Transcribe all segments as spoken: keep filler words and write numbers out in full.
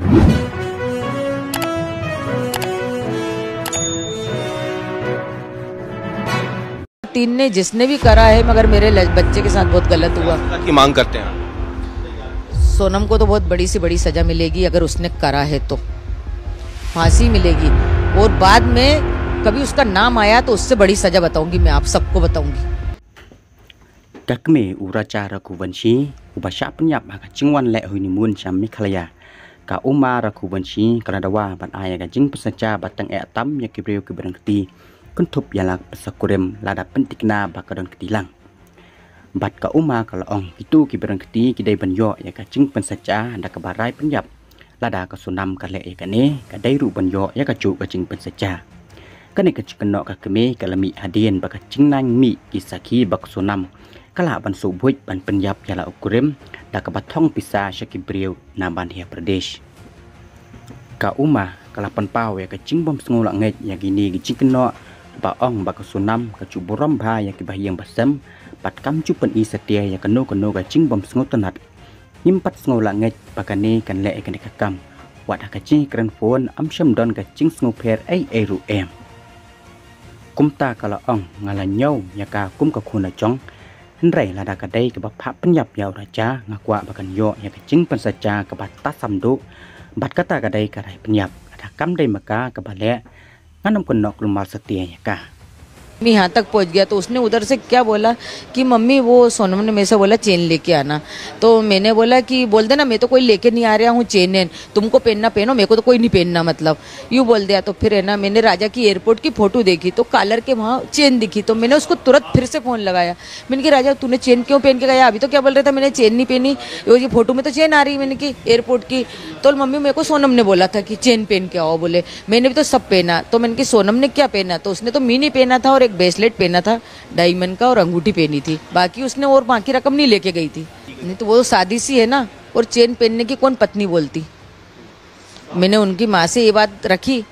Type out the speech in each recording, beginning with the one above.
तीन ने जिसने भी करा है, मगर मेरे ल- बच्चे के साथ बहुत गलत हुआ। की मांग करते हैं। सोनम को तो बहुत बड़ी से बड़ी सजा मिलेगी अगर उसने करा है तो, फांसी मिलेगी। और बाद में कभी उसका नाम आया तो उससे बड़ी सजा बताऊंगी, मैं आप सबको बताऊंगी। Ka kmie u Raja Raghuvanshi uba shah pynïap ha ka jingwan leh honeymoon sha Meghalaya. Ka Uma Raghuvanshi ka la dawa ban ai ïa ka jingpynsaja ba tang eh tam ïa ki briew kiba don kti kynthup ïa la ka pynsakurim lada pyntikna ba ka don kti lang. Bad ka Uma ka la ong kito kiba don kti ki dei ban ïoh ïa ka jingpynsaja da kaba rai pynïap. Lada ka Sonam ka leh ïa kane ka dei ruh ban ïoh ïa kajuh ka jingpynsaja. Kane ka jingkynnoh ka kmie ka la mih hadien ba ka jingnang mih ki sakhi ba ka Sonam ka lah ban shu buit ban pynïap ïa la u kurim da kaba thong pisa sha ki briew na Madhya Pradesh. Ka Uma ka la pynpaw ïa ka jingbym sngew la ngeit ïa kine ki jingkynnoh ba ong ba ka Sonam ka ju burom bha ïa ki bahaïing bahasem bad kam ju pyni satia ïa kano kano ka jingbym sngewtynnat. Ngim pat sngew la ngeit ba kane kan leh ïa kane ka kam. Wat ha ka jingkren phone am shym don ka jingsngewpher ei ei ruh em. Kumta ka la ong nga la ñiew ïa ka kum ka khun la jong. Hynrei lada ka dei kaba phah pynïap ïa u Raja nga kwah ba kan ïoh ïa ka jingpynsaja kaba tasam duh. Bad kata ka dei ka rai pynïap lada kam dei ma ka kaba leh. Ngan ym kynnoh kulmar satia ïa ka. मैं यहाँ तक पहुँच गया तो उसने उधर से क्या बोला कि मम्मी वो सोनम ने मेरे से बोला चेन लेके आना। तो मैंने बोला कि बोल देना मैं तो कोई लेके नहीं आ रहा हूँ चेन एन, तुमको पहनना पहनो, मेरे को तो कोई नहीं पहनना, मतलब यूँ बोल दिया। तो फिर है ना, मैंने राजा की एयरपोर्ट की फोटो देखी तो कॉलर के वहाँ चेन दिखी, तो मैंने उसको तुरंत फिर से फ़ोन लगाया। मैंने कहा राजा तूने चेन क्यों पहन के गया, अभी तो क्या बोल रहा था मैंने चेन नहीं पहनी, ये फोटो में तो चेन आ रही है मैंने की एयरपोर्ट की। तो मम्मी मेरे को सोनम ने बोला था कि चेन पहन के आओ बोले, मैंने भी तो सब पहना। तो मैंने की सोनम ने क्या पहना, तो उसने तो मीनी पहना था और एक ब्रेसलेट पहना था डायमंड का और अंगूठी पहनी थी, बाकी उसने और बाकी रकम नहीं लेके गई थी। नहीं तो वो सादी सी है ना, और चेन पहनने की कौन पत्नी बोलती। मैंने उनकी माँ से ये बात रखी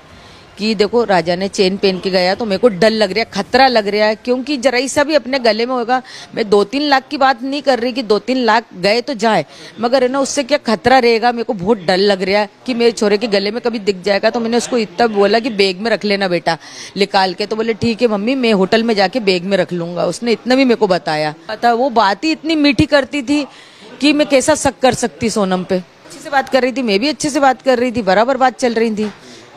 कि देखो राजा ने चेन पहन के गया तो मेरे को डर लग रहा है, खतरा लग रहा है, क्योंकि जरा ही सा भी अपने गले में होगा। मैं दो तीन लाख की बात नहीं कर रही कि दो तीन लाख गए तो जाए, मगर है ना उससे क्या खतरा रहेगा, मेरे को बहुत डर लग रहा है कि मेरे छोरे के गले में कभी दिख जाएगा। तो मैंने उसको इतना बोला कि बैग में रख लेना बेटा निकाल के। तो बोले ठीक है मम्मी, मैं होटल में जाके बैग में रख लूंगा। उसने इतना भी मेरे को बताया था। वो बात ही इतनी मीठी करती थी कि मैं कैसा शक कर सकती सोनम पे। अच्छे से बात कर रही थी, मैं भी अच्छे से बात कर रही थी, बराबर बात चल रही थी।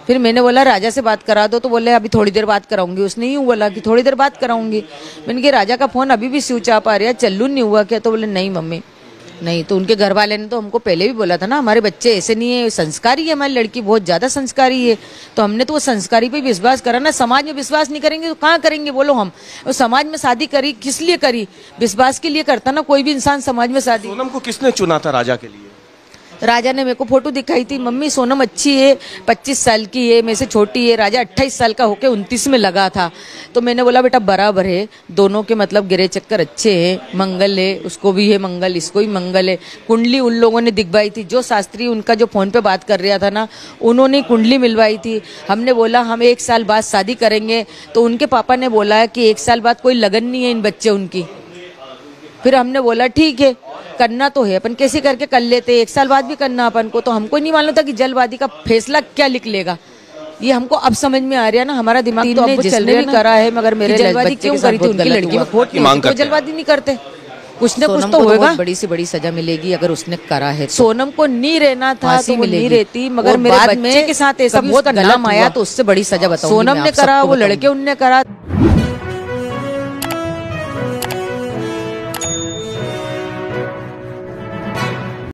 फिर मैंने बोला राजा से बात करा दो, तो बोले अभी थोड़ी देर बात कराऊंगी। उसने यूं बोला कि थोड़ी देर बात कराऊंगी। मैंने कहा राजा का फोन अभी भी स्विच ऑफ आ रहा है, चालू नहीं हुआ क्या? तो बोले नहीं मम्मी, नहीं। तो उनके घर वाले ने तो हमको पहले भी बोला था ना, हमारे बच्चे ऐसे नहीं है, संस्कारी है, हमारी लड़की बहुत ज्यादा संस्कारी है। तो हमने तो वो संस्कारी पे विश्वास करा ना, समाज में विश्वास नहीं करेंगे तो कहाँ करेंगे बोलो हम। वो समाज में शादी करी किस लिए करी? विश्वास के लिए करता ना कोई भी इंसान समाज में शादी। सोनम को किसने चुना था राजा के लिए? राजा ने मेरे को फोटो दिखाई थी, मम्मी सोनम अच्छी है, पच्चीस साल की है, मेरे से छोटी है। राजा अट्ठाईस साल का होके उनतीस में लगा था। तो मैंने बोला बेटा बराबर है, दोनों के मतलब गिरे चक्कर अच्छे हैं, मंगल है, उसको भी है मंगल, इसको भी मंगल है। कुंडली उन लोगों ने दिखवाई थी, जो शास्त्री उनका जो फोन पे बात कर रहा था ना, उन्होंने कुंडली मिलवाई थी। हमने बोला हम एक साल बाद शादी करेंगे, तो उनके पापा ने बोला कि एक साल बाद कोई लगन नहीं है इन बच्चे उनकी। फिर हमने बोला ठीक है, करना तो है, अपन कैसे करके कर लेते हैं, एक साल बाद भी करना अपन को। तो हमको नहीं मालूम था कि जल्दबाजी का फैसला क्या निकलेगा। ये हमको अब समझ में आ रहा है ना, हमारा दिमाग तो अब जिसने भी करा है, मगर मेरे जल्दबाजी क्यों करी थी उनकी लड़की में खोट नहीं थी, तो जल्दबाजी नहीं करते। कुछ ना कुछ तो होगा। बड़ी से बड़ी सजा मिलेगी अगर उसने करा है तो। सोनम को नहीं रहना था तो वो नहीं रहती, मगर मेरे बच्चे के साथ ऐसा बहुत नाम आया तो उससे बड़ी सजा बताऊंगी। सोनम ने करा, वो लड़के उनने करा।